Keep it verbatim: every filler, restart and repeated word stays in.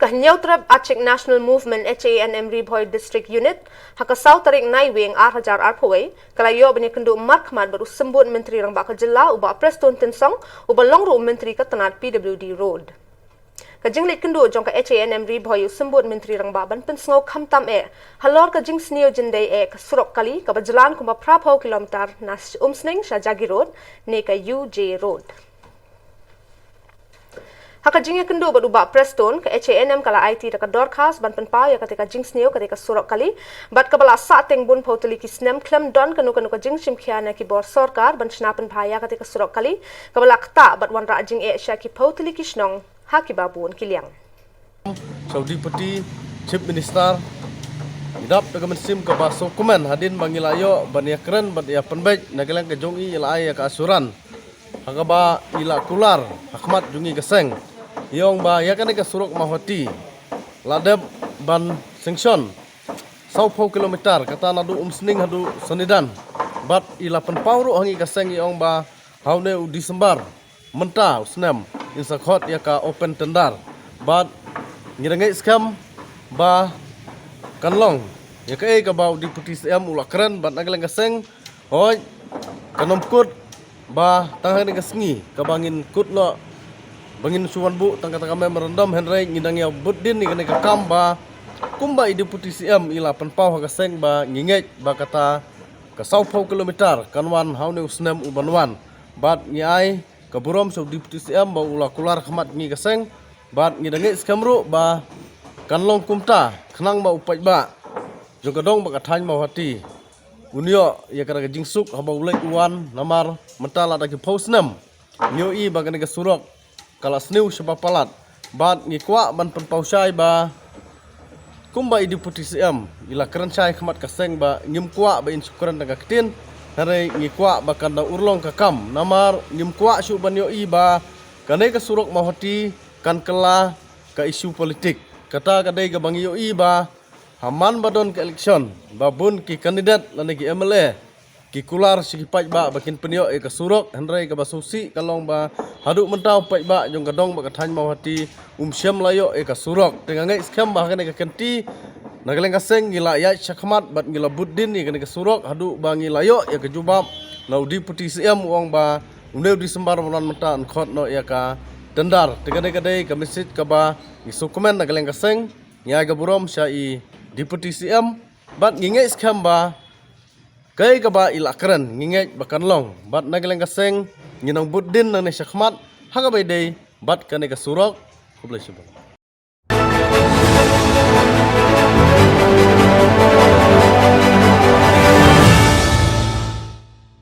Hynñiewtrep Achik National Movement, H A N M Ri Bhoi District Unit, ha ka saw tarik Naiwieng ar hajar arphew wei, ka la ïoh ban ïakynduh markhmat bad u Symbud Myntri Rangbah ka jylla, u Bah Prestone Tynsong, uba long ruh u Myntri ka tnad P W D Road. Ka jingleit kynduh jong ka H A N M Ri Bhoi ïa u Symbud Myntri Rangbah ban pynsngew khamtam eh halor ka jingsniew jyndei eh ka surok kali kaba jlan kumba phraphew kilometer na Umsning sha Jagi Road ne ka U J Road. Ha ka jingïakynduh bad u Bah Prestone, ka H A N M ka la aiti da ka dorkhas ban pynpaw ïa kata ka jingsniew kata ka surok kali, bad kaba la sah teng bun phew tylli ki snem khlem don kano kano ka jingshim khia na ki bor sorkar ban shna pynbha ïa kata ka surok kali, kaba la ktah bad wanrah jingeh sha ki phew tylli ki shnong ha kiba bun ki liang. Sha u Deputy Chief Minister, ngi dap da ka mynsiem kaba sngewkmen hadien ba ngi la ïoh ban ïakren bad ïa pynbeit na ka liang ka jong i, i la ai ïa ka assurance ha kaba i la kular ha khmat jong ngi ka seng, i ong ba ïa kane ka surok Mawhati la dep ban sanction sawphew kilometer, kata naduh Umsning haduh Sonidan. Bad i la pynpaw ruh ha ngi ka seng, i ong ba ha une u December mynta u snem in sa khot ïa ka open tender. Bad ngi da ngeit skhem ba kan long ïa kaei kaba u Deputy C M u la kren bad na ka liang ka seng, hooid, kan ym kut ba tang ha kane ka sngi kaba ngin kut noh ba ngin shu wanbuh tang kata ka memorandum, hynrei ngi dang ïa bud din ïa kane ka kam ba kumba i Deputy C M i la pynpaw ha ka seng ba ngi ngeit ba kata ka sawphew kilometer kan wan ha une u snem u ban wan. Bad ngi ai ka burom sha u Deputy C M ba u la kular khmat ngi ka seng, bad ngi da ngeit skhem ruh ba kan long kumta khnang ba u paidbah jong ka dong bad ka thaiñ Mawhati un ïoh ïa kata ka jingsuk haba u leit u wan, namar mynta lada ki phew snem ngi ïohi ba kane ka surok ka la sniew shaba palat. Bad ngi kwah ban pynpaw shai ba kumba i Deputy C M i la kren shai khmat ka seng ba ngim kwah ba in shu kren da ka ktien, hynrei ngi kwah ba kan da urlong ka kam, namar ngim kwah shuh ban ïohi ba kane ka surok Mawhati kan kylla ka issue politik. Kata ka dei kaba ngi ïohi ba ha man ba don ka election ba bun ki candidate lane ki M L A ki kular sha ki paidbah ba kin pynïoh ïa ka surok, hynrei kaba sngewsih ka long ba haduh mynta u paidbah jong ka dong bad ka thaiñ Mawhati um shym la ïoh ïa ka surok. Te nga ngeit skhem ba ha kane ka kynti na ka liang ka seng ngi la ïaid shakhmat bad ngi la bud din ïa kane ka surok haduh ba ngi la ïoh ïa ka jubab na u Deputy C M, u ong ba une u December ba wan mynta yn khot noh ïa ka tender. Te ka dei, ka dei ka message kaba ngi sngewkmen na ka liang ka seng. Ngi ai ka burom sha i Deputy C M bad ngi ngeit skhem ba kaei kaba i la kren ngi ngeit ba kan long, bad na ka liang ka seng ngi nang bud din nangne shakhmat ha kaba ïadei bad kane ka surok. Khublei shibun.